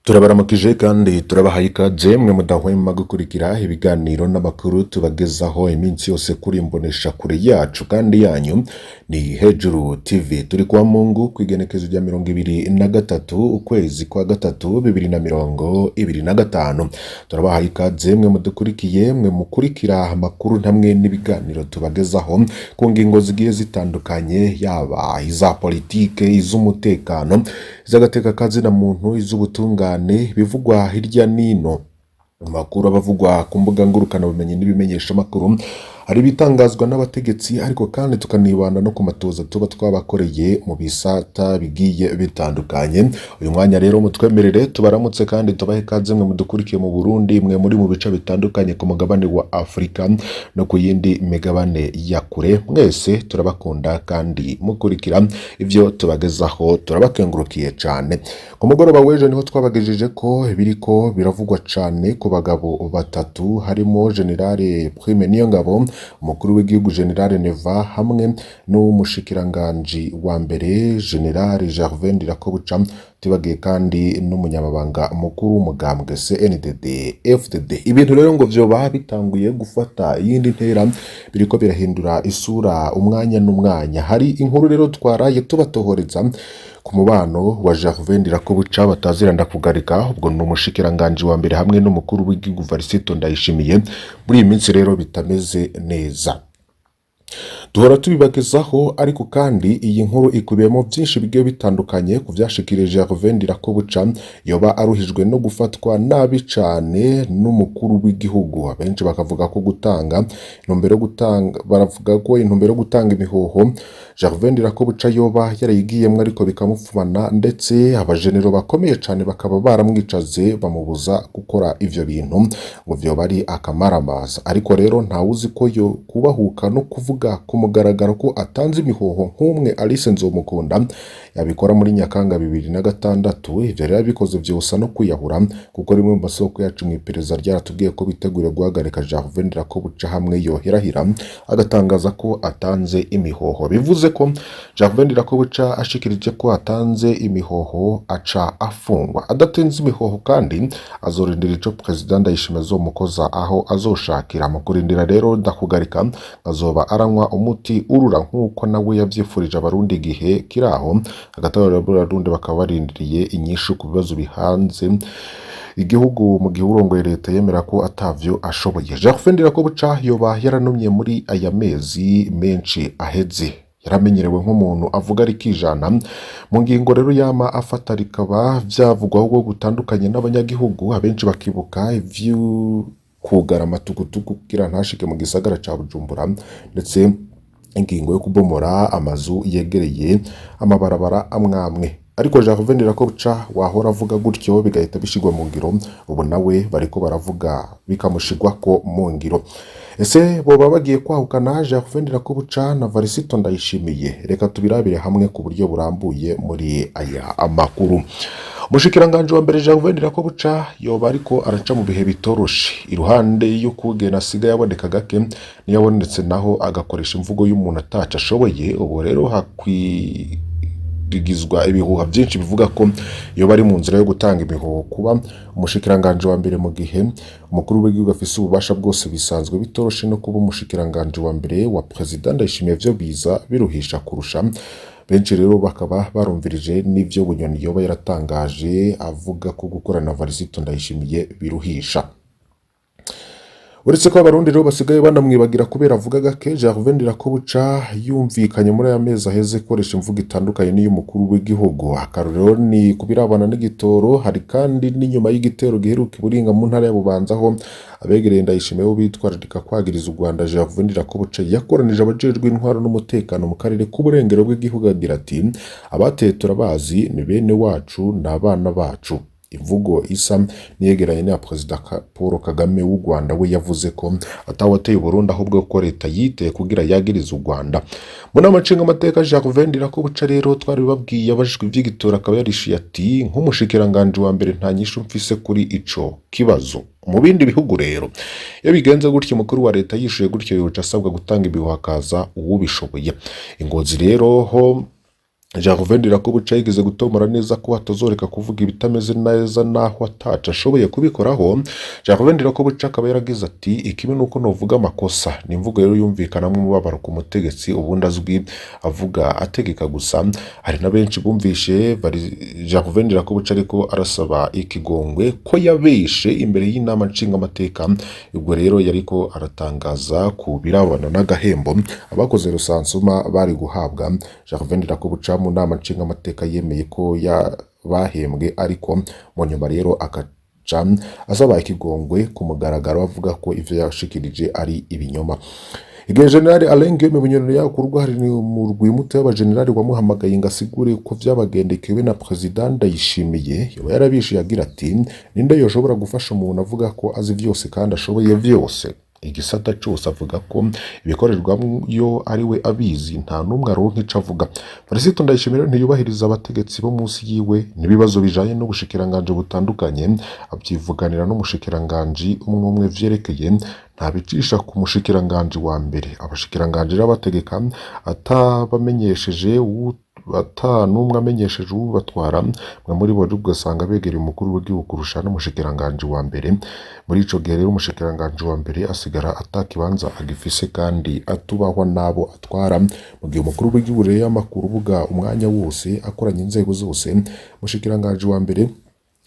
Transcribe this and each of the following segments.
Turabaramukije kandi turabahaye ikaze mwe mudahwema gukurikira ibiganiro n'amakuru tubagezaho iminsi yose kuri imbonesha kure yacu kandi yanyu ni Hejuru TV. Turi kwa Mungu kw'igenekezo rya 23 ukwezi kwa gatatu 2025. Turabahaye ikaze mwe mudukurikiye, mwe mukurikira amakuru hamwe n'ibiganiro tubagezaho ku ngingo zigiye zitandukanye, yaba iza politike, iz'umutekano, iz'agateka kazina muntu, iz'ubutungane, bivugwa hirya n'ino mu makuru abavugwa ku mbuga ngurukanabumenyi n'ibimenyeshamakuru, hari ibitangazwa n'abategetsi, ariko kandi tukanibanda no ku matoza tuba twabakoreye mu bisata bigiye bitandukanye. Uyu mwanya rero mutwemerere tubaramutse kandi tubahe ikaze mwe mudukurikiye mu Burundi, mwe muri mu bice bitandukanye ku mugabane wa Afurika no ku yindi migabane ya kure. Mwese turabakunda kandi mukurikira ivyo tubagezaho, turabakengurukiye cane. Ku mugoroba w'ejo niho twabagejeje ko biriko biravugwa cane ku bagabo batatu harimo Generale Prime Niyongabo, umukuru w'igihugu Generale Neva hamwe n'umushikiranganji wa mbere Generale Gervais Ndirakobuca, tibagiye kandi n'umunyamabanga mukuru w'umugambwe CNDD FDD. Ibintu rero ngo vyoba bitanguye gufata iyindi ntera, biriko birahindura isura umwanya n'umwanya. Hari inkuru rero twaraye tubatohoreza ku mubano wa Gervais Ndirakobuca batazira ndakugarika, ubwo ni umushikiranganji wa mbere hamwe n'umukuru w'igihugu Varisito Ndayishimiye, muri iyi minsi rero bitameze neza. Duhora tubibagezaho, ariko kandi iyi nkuru ikubiyemo byinshi bigiye bitandukanye ku vyashikirije Gervais Ndirakobuca, yoba aruhijwe no gufatwa nabi cane n'umukuru w'igihugu. Abenshi bakavuga ko gutanga intumbero yo gutanga, baravuga ko intumbero yo gutanga imihoho Gervais Ndirakobuca yoba yarayigiyemwo ariko bikamupfumana, ndetse abajenero bakomeye cane bakaba baramwicaze bamubuza gukora ivyo bintu, ngo vyoba ari akamaramaza. Ariko rero ntawuzi ko yo kubahuka no kuvuga ku mugaragaro ko atanze imihoho nk'umwe Alice Nzomukunda yabikora muri Nyakanga 2006. Ivyo rero yabikoze vyosa no kwiyahura, kuko rimwe mu masoko yacu mu iperereza ryaratubwiye ko biteguriye guhagarika Gervais Ndirakobuca hamwe yoherahira agatangaza ko atanze imihoho. Bivuze ko Gervais Ndirakobuca ashikirije ko atanze imihoho aca afungwa. Adatanze imihoho kandi azorindira ico Perezida Ndayishimiye azomukoza aho azoshakira. Mu kurindira rero ndakugarika azoba aranywa umuti urura nk'uko nawe yavyifurije Abarundi igihe kiraho. Hagati aho Abarundi bakaba barindiriye inyishu ku bibazo bihanze igihugu, mu gihe urongoye leta yemera ko atavyo ashoboye. Gervais Ndirakobuca yoba yaranumye muri aya mezi menshi aheze, yaramenyerewe nk'umuntu avuga arikijana. Mu ngingo rero yama afata rikaba vyavugwaho ubwo gutandukanye n'abanyagihugu, abenshi bakibuka ivyo kugara amatukutuku kugira ntashike mu gisagara ca Bujumbura, ndetse ingingo yo kubomora amazu yegereye amabarabara amwamwe. Ariko Gervais Ndirakobuca wahora avuga gutyo bigahita bishigwa mu ngiro, ubu nawe bariko baravuga bikamushigwako mu ngiro. Ese boba bagiye kwahukana Gervais Ndirakobuca na Varisito Ndayishimiye? Reka tubirabire hamwe ku buryo burambuye muri aya amakuru. Umushikiranganji wa mbere Gervais Ndirakobuca yoba ariko araca mu bihe bitoroshe. Iruhande y'ukugena asigaye aboneka gake, niyo abonetse naho agakoresha imvugo y'umuntu ataco ashoboye. Ubu rero hakwirigizwa ibihuha byinshi bivuga ko yoba ari mu nzira yo gutanga imihoho kuba umushikiranganji wa mbere, mu gihe umukuru w'igihugu afise ububasha bwose bisanzwe bitoroshe. No kuba umushikiranganji wa mbere wa Perezida Ndayishimiye vyo biza biruhisha kurusha. Benshi rero bakaba barumvirije n'ivyo Bunyoni yoba yaratangaje avuga ko gukorana na Varisito Ndayishimiye biruhisha. Uretse ko Abarundi rero basigaye banamwibagira kubera avuga gake, Gervais Ndirakobuca yumvikanye muri aya mezi aheze ikoresha imvugo itandukanye n'iy'umukuru w'igihugu. Akarorero ni ku birabana n'igitoro. Hari kandi n'inyuma y'igitero giheruka i Buringa mu ntara ya Bubanza, aho abegereye Ndayishimiye bo bitwararika kwagiriza u Rwanda, Gervais Ndirakobuca yakoranije abajejwe intwaro n'umutekano mu karere k'uburengero bw'igihugu agira ati: "Abateye turabazi, ni bene wacu, ni abana bacu." Imvugo isa niyegeranye n'iya Perezida Paul Kagame w'u Rwanda, we yavuze ko atawateye Burundi ahubwo ko leta yiteye kugira yagirize u Rwanda. Mu nama nshingamateka Gervais Ndirakobuca rero twari babwiye abajijwe ivy'igitora akaba yarishuye ati: "Nk'umushikiranganji wa mbere nta nyishu mfise kuri ico kibazo." Mu bindi bihugu rero iyo bigenze gutyo, umukuru wa leta yishuye gutyo yoca asabwa gutanga ibihuha hakaza uwubishoboye. Ingozi rero ho Gervais Ndirakobuca yigeze gutomora neza ko atazoreka kuvuga ibitameze neza naho ataco ashoboye kubikoraho. Gervais Ndirakobuca akaba yaragize ati ikibi nuko novuga amakosa. Ni imvugo rero yumvikanamwo umubabaro ku mutegetsi ubundi azwi avuga ategeka gusa. Hari na benshi bumvishe Gervais Ndirakobuca ariko arasaba ikigongwe ko yabeshe imbere y'inama nshingamateka. Ubwo rero yariko aratangaza ku birabana n'agahembo abakoze rusansuma bari guhabwa. Gervais Ndirakobuca mu nama nshingamateka yemeye ko bahembwe, ariko mu nyuma rero akaca asaba ikigongwe ku mugaragaro avuga ko ivyo yashikirije ari ibinyoma. Igihe General Alain Guillaume Bunyoni yakurwa, hari umurwi muto w'abajenerali wamuhamagaye ngo asigure ko vyabagendekewe na Perezida Ndayishimiye. Yoba yarabishuye agira ati ninde yoshobora gufasha umuntu avuga ko azi vyose kandi ashoboye vyose? Igisata cose avuga ko ibikorerwamyo ari we abizi, nta n'umwe aronka ico avuga. Varisito Ndayishimiye rero ntiyubahiriza abategetsi bo munsi yiwe n'ibibazo bijanye n'ubushikiranganji butandukanye, avyivuganira n'umushikiranganji umwe umwe vyerekeye, ntabicisha ku mushikiranganji wa mbere. Abashikiranganji rero abategeka atabamenyesheje, ata n'umwe amenyesheje uwubatwara. Mwe muri bo ugasanga begereye umukuru w'igihugu kurusha n'umushikiranganji wa mbere. Muri ico gihe rero umushikiranganji wa mbere asigara ata kibanza agifise kandi atubahwa n'abo atwara. Mu gihe umukuru w'igihugu rero yama ku rubuga umwanya wose akoranya inzego zose, umushikiranganji wa mbere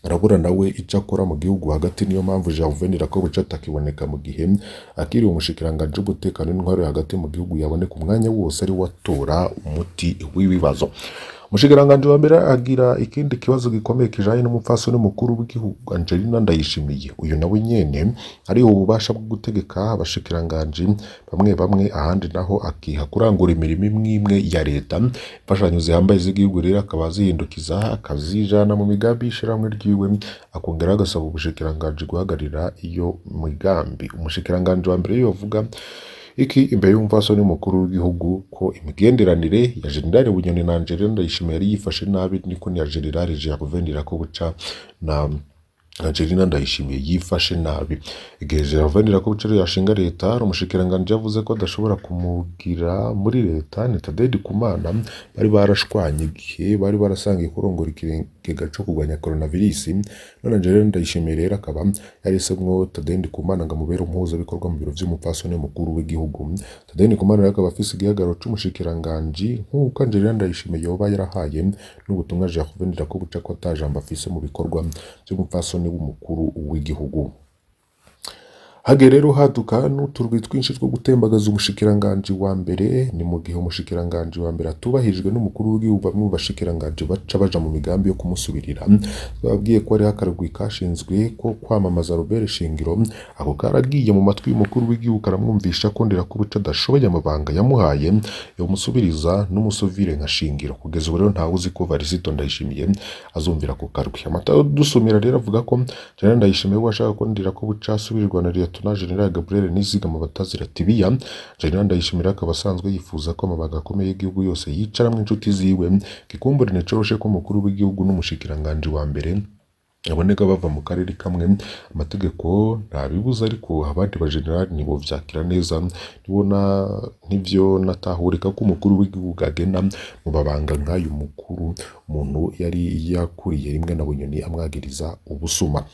arabura nawe ico akora mu gihugu hagati. Niyo mpamvu Gervais Ndirakobuca atakiboneka, mu gihe akiri umushikiranganji w'umutekano n'intwaro hagati mu gihugu yaboneka umwanya wose ari we atora umuti w'ibibazo. Umushikiranganji wa mbere agira ikindi kibazo gikomeye kijanye n'umupfasoni mukuru w'igihugu Angelina Ndayishimiye. Uyu nawe nyene ariho ububasha bwo gutegeka abashikiranganji bamwe bamwe, ahandi naho akiha kurangura imirimo imwe imwe ya leta. Imfashanyo zihambaye z'igihugu rero akaba azihindukiza akazijana mu migambi y'ishirahamwe ryiwe, akongera agasaba ubushikiranganji guhagararira iyo migambi. Umushikiranganji wa mbere yovuga iki imbere y'umupfasoni mukuru w'igihugu ko imigenderanire ya General Bunyoni na Angelina Ndayishimiye yari yifashe nabi, niko na General Gervais Ndirakobuca na Angelina Ndayishimiye yifashe nabi. Igihe Gervais Ndirakobuca rero yashinga leta, hari umushikiranganji yavuze ko adashobora kumugira muri leta, ni Thaddée Ndikumana bari barashwanye igihe bari barasangiye kurongora ikigega co kurwanya coronavirus. None Angelina Ndayishimiye rero akaba yahisemwo Thaddée Ndikumana ngo amubere umuhuzabikorwa mu biro vy'umupfasoni mukuru w'igihugu. Thaddée Ndikumana rero akaba afise igihagararo c'umushikiranganji, nk'uko Angelina Ndayishimiye yoba yarahaye n'ubutumwa Gervais Ndirakobuca ko ata jambo afise mu bikorwa vy'umupfasoni w'umukuru w'igihugu. Hagiye rero haduka n'uturwi twinshi two gutembagaza umushikiranganji wa mbere. Ni mu gihe umushikiranganji wa mbere atubahirijwe n'umukuru w'igihugu, bamwe mu bashikiranganji baca baja mu migambi yo kumusubirira. Twababwiye ko hariho akarwi kashinzwe ko kwamamaza Robert Shingiro. Ako karagiye mu matwi y'umukuru w'igihugu karamwumvisha ko Ndirakobuca adashoboye amabanga yamuhaye, yomusubiriza n'umusovire nka Shingiro. Kugeza ubu rero ntawe uzi ko Varisito Ndayishimiye azumvira ako karwi. Amatara dusumira rero avuga ko General Ndayishimiye we ashaka ko Ndirakobuca asubirirwa na Liyetona General Gabriel Nizigama batazira Tibiya. General Ndayishimiye akaba asanzwe yifuza ko amabanga akomeye y'igihugu yose yicaramwo inshuti ziwe. Gikumbure nticoroshe ko umukuru w'igihugu n'umushikiranganji wa mbere baboneka bava mu karere kamwe. Amategeko ntabibuza, ariko abandi bajenerali nibo vyakira neza, nibona ntivyo natahurika ko umukuru w'igihugu agena mu mabanga nk'ayo mukuru umuntu yari yakuriye rimwe na Bunyoni amwagiriza ubusuma.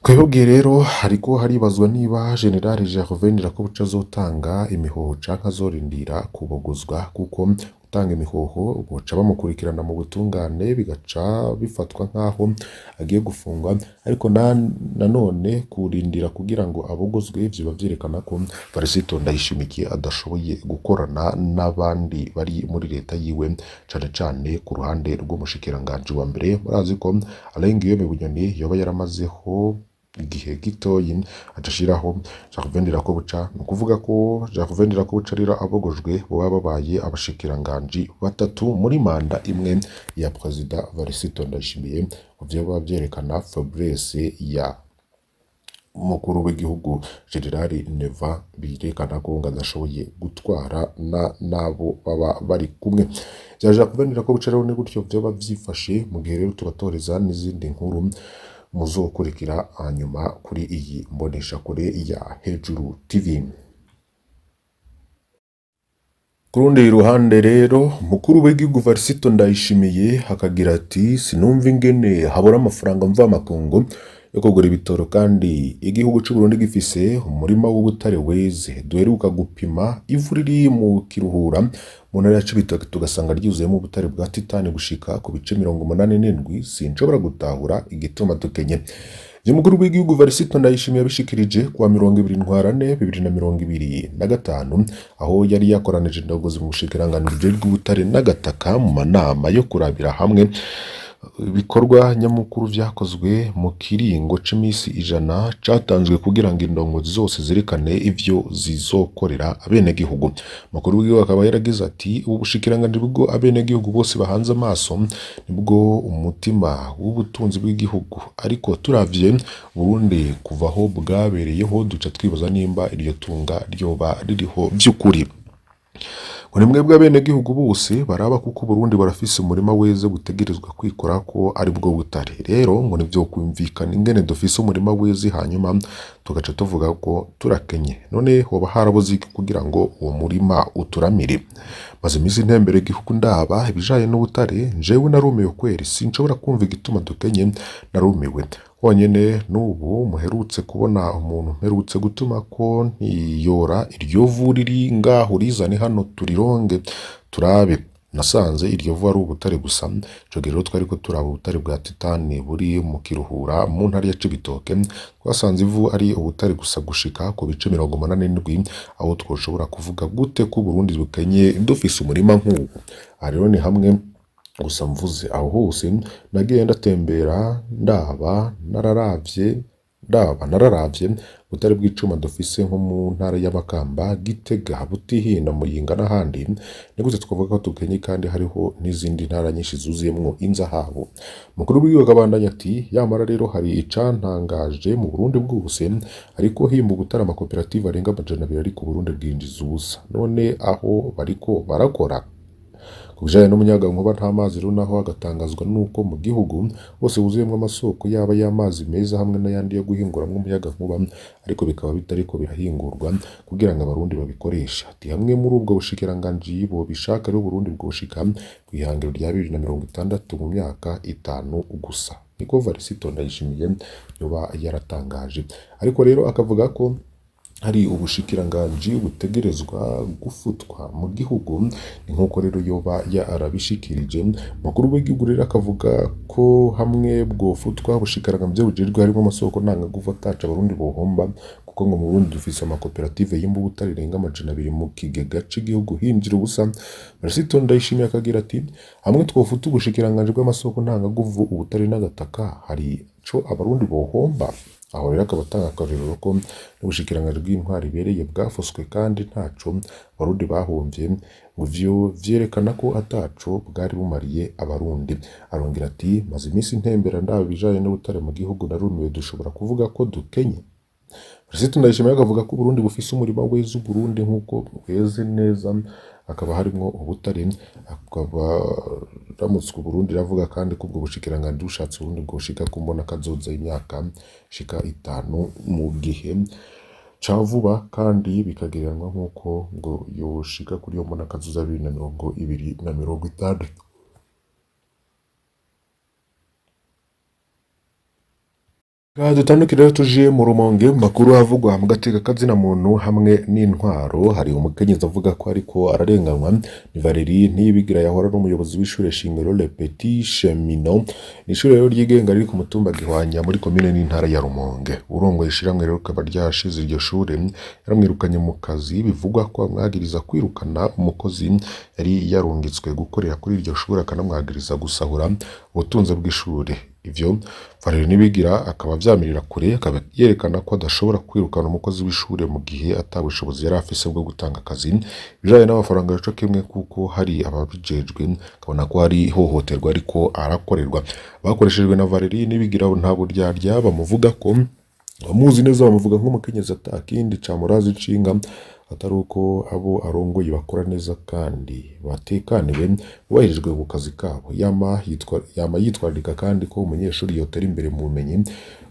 Twebwe rero hariko haribazwa niba General Gervais Ndirakobuca azotanga imihoho canke azorindira kubogozwa, kuko gutanga imihoho boca bamukurikirana mu butungane bigaca bifatwa nk'aho agiye gufungwa, ariko nanone kurindira kugira ngo abogozwe vyoba vyerekana ko Varisito Ndayishimiye adashoboye gukorana n'abandi bari muri leta yiwe, cane cane ku ruhande rw'umushikiranganji wa mbere. Murazi ko Alain Guillaume Bunyoni yoba yaramazeho igihe gitoyi aca ashiraho Gervais Ndirakobuca. Ni ukuvuga ko Gervais Ndirakobuca rero abogojwe boba babaye abashikiranganji batatu muri manda imwe ya Perezida Varisito Ndayishimiye. Vyoba vyerekana faiblesse ya umukuru w'igihugu General Neva, birekana ko ngo adashoboye gutwara n'abo baba bari kumwe. Vya Gervais Ndirakobuca rero ni gutyo vyoba vyifashe. Mu gihe rero tubatoreza n'izindi nkuru muzokurikira hanyuma kuri iyi mboneshakure ya Hejuru TV. Ku rundi ruhande rero, umukuru w'igihugu Varisito Ndayishimiye akagira ati: "Sinumva ingene habura amafaranga mvamakungu yo kugura ibitoro kandi igihugu c'Uburundi gifise umurima w'ubutare weze. Duheruka gupima ivu riri mu Kiruhura mu ntara ya Cibitoke tugasanga ryuzuyemo ubutare bwa titani gushika ku bice 87. Sinshobora gutahura igituma dukenye." Ivyo umukuru w'igihugu Varisito Ndayishimiye yabishikirije kuwa 20 Ntwarante 2025, aho yari yakoranije indongozi mu bushikiranganji bujejwe ubutare n'agataka mu manama yo kurabira hamwe ibikorwa nyamukuru vyakozwe mu kiringo c'imisi 100 catanzwe kugira ngo indongozi zose zerekane ivyo zizokorera abenegihugu. Umukuru w'igihugu akaba yaragize ati: "Ubu bushikiranganji bwo abenegihugu bose bahanze amaso nibwo umutima w'ubutunzi bw'igihugu, ariko turavye Burundi kuva aho bwabereyeho duca twibaza nimba iryo tunga ryoba ririho vy'ukuri. Ngo ni mwebwe abenegihugu bose baraba, kuko Uburundi barafise umurima weze butegerezwa kwikorako aribwo butare. Rero ngo ntivyokumvikana ingene dufise umurima weze hanyuma tugaca tuvuga ko turakenye. None hoba harabuze iki kugira ngo uwo murima uturamire? Maze imisi ntembera igihugu ndaba ibijanye n'ubutare, jewe narumiwe kweri, sinshobora kumva igituma dukenye, narumiwe. Honyene n'ubu muherutse kubona umuntu mperutse gutuma ko ntiyora iryo vu riri ngaho rizane hano turironge turabe. Nasanze iryo vu ari ubutare gusa. Ico gihe rero twariko turaba ubutare bwa titani buri mu Kiruhura mu ntara ya Cibitoke, twasanze ivu ari ubutare gusa gushika ku bice 87. Aho twoshobora kuvuga gute ko Uburundi bukenye dufise umurima nk'uwo? Aha rero ni hamwe gusa mvuze, aho hose nagiye ndatembera ndaba nararavye ubutare bw'icuma dufise nko mu ntara ya Makamba, Gitega, Butihinda, Muyinga n'ahandi. Ni gute twovuga ko dukenye kandi hariho n'izindi ntara nyinshi zuzuyemwo inzahabu?" Umukuru w'igihugu akabandanya ati: "Yamara rero hari icantangaje mu Burundi bwose, ariko himba ubutare amakoperative arenga 200, ariko Uburundi bwinjiza ubusa. None aho bariko barakora ku bijanye n'umuyagankuba nta mazi rero naho agatangazwa nuko mu gihugu hose huzuyemwo amasoko yaba y'amazi meza hamwe n'ayandi yo guhinguramwo umuyagankuba, ariko bikaba bitariko birahingurwa kugira ngo abarundi babikoreshe." Ati: "Hamwe muri ubwo bushikiranganji bobishaka rero, Uburundi bwoshika kw'ihangiro rya 2060 mu myaka 5 gusa." Niko Varisito Ndayishimiye yoba yaratangaje. Ariko rero akavuga ko hari ubushikiranganji butegerezwa gufutwa mu gihugu, ni nk'uko rero yoba yarabishikirije. Umukuru w'igihugu rero akavuga ko hamwe bwofutwa ubushikiranganji bujejwe harimwo amasoko ntanganguvu ataco abarundi bohomba, kuko ngo mu Burundi dufise amakoperative yimba ubutare arenga 200 mu kigega c'igihugu hinjira ubusa. Varisito Ndayishimiye akagira ati: "Hamwe twofuta ubushikiranganji bw'amasoko ntanganguvu, ubutare n'agataka, hari ico abarundi bohomba?" Aho rero akaba atanga akarorero ko n'ubushikiranganji bw'intwaro ibereye bwafuswe kandi ntaco abarundi bahomvye, ngo ivyo vyerekana ko ataco bwari bumariye abarundi. Arongera ati: "Maze imisi ntembera ndaba ibijanye n'ubutare mu gihugu, narumiwe, dushobora kuvuga ko dukenye?" Varisito Ndayishimiye akavuga ko Uburundi bufise umurima weze Uburundi nk'uko weze neza, hakaba harimwo ubutare, akaba ramutswe Uburundi. Iravuga kandi ko ubwo bushikiranganji bushatse Uburundi bwoshika ku mbona kazoza imyaka ishika 5 mu gihe ca vuba, kandi bikagereranywa nk'uko ngo yoshika kuri iyo mbona kazoza 2060. Dutandukire rero tuje mu Rumonge mu makuru avugwa mu gateka kazina muntu hamwe n'intwaro. Hari umukenyezi avuga ko ariko ararenganywa, ni Valerie Ntiyibigira yahora ari umuyobozi w'ishure shingiro Le Petit Cheminot, ni ishure rero ryigenga riri ku mutumba Gihwanya muri komine n'intara ya Rumonge. Urongoye ishirahamwe rero rikaba ryashize iryo shure yaramwirukanye mu kazi, bivugwa ko amwagiriza kwirukana umukozi yari yarungitswe gukorera kuri iryo shure, akanamwagiriza gusahura ubutunzi bw'ishure. Ivyo Valerie Nibigira akaba avyamirira kure, akaba yerekana ko adashobora kwirukana umukozi w'ishure mu gihe ata bushobozi yari afise bwo gutanga akazi. Ibijanye n'amafaranga yoco kimwe, kuko hari ababijejwe, akabona ko hari ihohoterwa ariko arakorerwa. Bakoreshejwe na Valerie Nibigira nta buryarya bamuvuga ko, abamuzi neza bamuvuga nk'umukenyezi atakindi camuraza inshinga. atari uko abo arongoye bakora neza kandi batekaniwe bubahirijwe ku kazi kabo. Yama yitwararika kandi ko umunyeshuri yotera imbere mu bumenyi.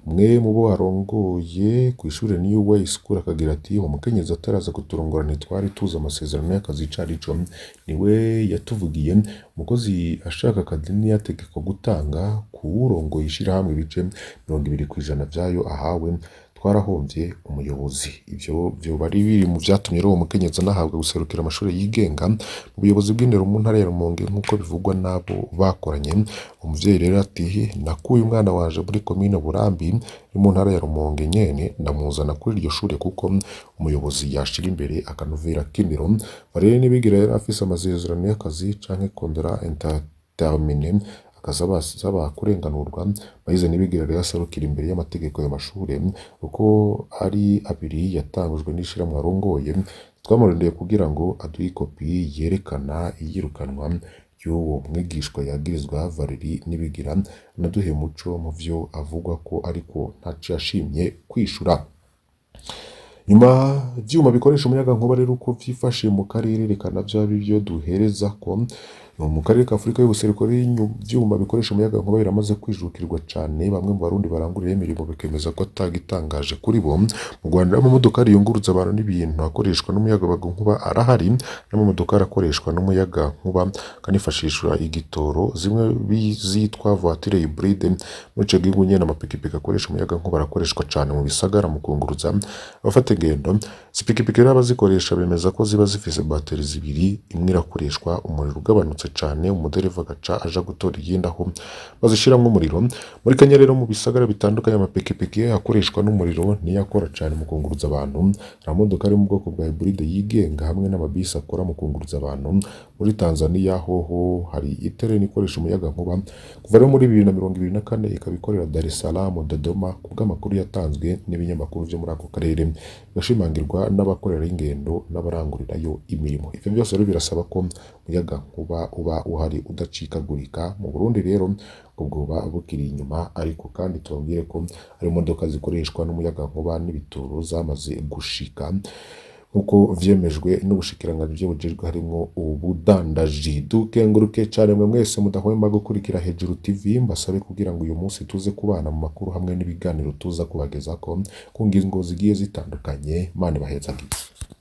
Umwe mu bo arongoye kw'ishure New Way School akagira ati: "Umukenyezi ataraza kuturongora ntitwari tuzi amasezerano y'akazi ico arico, niwe yatuvugiye. Umukozi ashaka akazi ntiyategekwa gutanga kuwurongoye ishirahamwe ibice 20% vyayo ahawe. Twarahomvye umuyobozi." Ivyo vyoba ari biri mu vyatumye rero uwo mukenyezi anahabwa guserukira amashure yigenga mu buyobozi bw'indero mu ntara ya Rumonge, nk'uko bivugwa n'abo bakoranye. Umuvyeyi rero ati: "Nakuye umwana wanje muri komine Burambi iri mu ntara ya Rumonge nyene, ndamuzana kuri iryo shure kuko umuyobozi yashira imbere akanovera k'indero." Valeriye Nibigira yari afise amasezerano y'akazi canke contrat indéterminé, akazaba asaba kurenganurwa. Moise Nibigira rero aserukira imbere y'amategeko ayo mashure uko ari abiri yatangujwe n'ishirahamwe arongoye. Twamurondeye kugira ngo aduhe ikopi yerekana iyirukanwa ry'uwo mwigishwa yagirizwa Valerie Nibigira, anaduhe umuco mu vyo avugwa ko, ariko ntaco yashimye kwishura. Nyuma ivyuma bikoresha umuyagankuba rero uko vyifashe mu karere, reka navyo abe ivyo duherezako. Mu karere ka Afurika y'ubuseruko rero, ivyuma bikoresha umuyagankuba biramaze kwijukirwa cane. Bamwe mu Barundi barangurira imirimo bakemeza ko atagitangaje kuri bo. Mu Rwanda, amamodokari yunguruza abantu n'ibintu akoreshwa n'umuyagankuba arahari, n'amamodokari akoreshwa n'umuyagankuba akanifashishwa igitoro, zimwe zitwa voiture hybride. Muri ico gihugu nyene, amapikipiki akoresha umuyagankuba arakoreshwa cane mu bisagara mu kunguruza abafata ingendo. Izi pikipiki rero, abazikoresha bemeza ko ziba zifise bateri zibiri, imwe irakoreshwa umuriro ugabanutse cane, umudereva agaca aja gutora iyindi aho bazishiramwo umuriro. Muri Kenya rero, mu bisagara bitandukanye, amapikipiki akoreshwa n'umuriro niyo akora cane mu kunguruza abantu. Hari amamodoka ari mu bwoko bwa hybride yigenga hamwe n'amabisi akora mu kunguruza abantu. Muri Tanzania hoho hari itereni ikoresha umuyagankuba kuva rero muri 2024, ikaba ikorera Dar es Salaam, Dodoma, kubw'amakuru yatanzwe n'ibinyamakuru vyo muri ako karere, bigashimangirwa n'abakorera ingendo n'abarangurirayo imirimo. Ivyo vyose rero birasaba ko umuyagankuba uba uhari udacikagurika. Mu Burundi rero ubwo bwoba bukiri inyuma, ariko kandi tubabwire ko hari imodoka zikoreshwa n'umuyagankuba n'ibitoro zamaze gushika, nk'uko vyemejwe n'ubushikiranganji bujejwe harimwo ubudandaji. Dukenguruke cane mwe mwese mudahwema gukurikira Hejuru TV. Mbasabe kugira ngo uyu munsi tuze kubana mu makuru hamwe n'ibiganiro tuza kubagezako ku ngingo zigiye zitandukanye. Mana ibahezagire.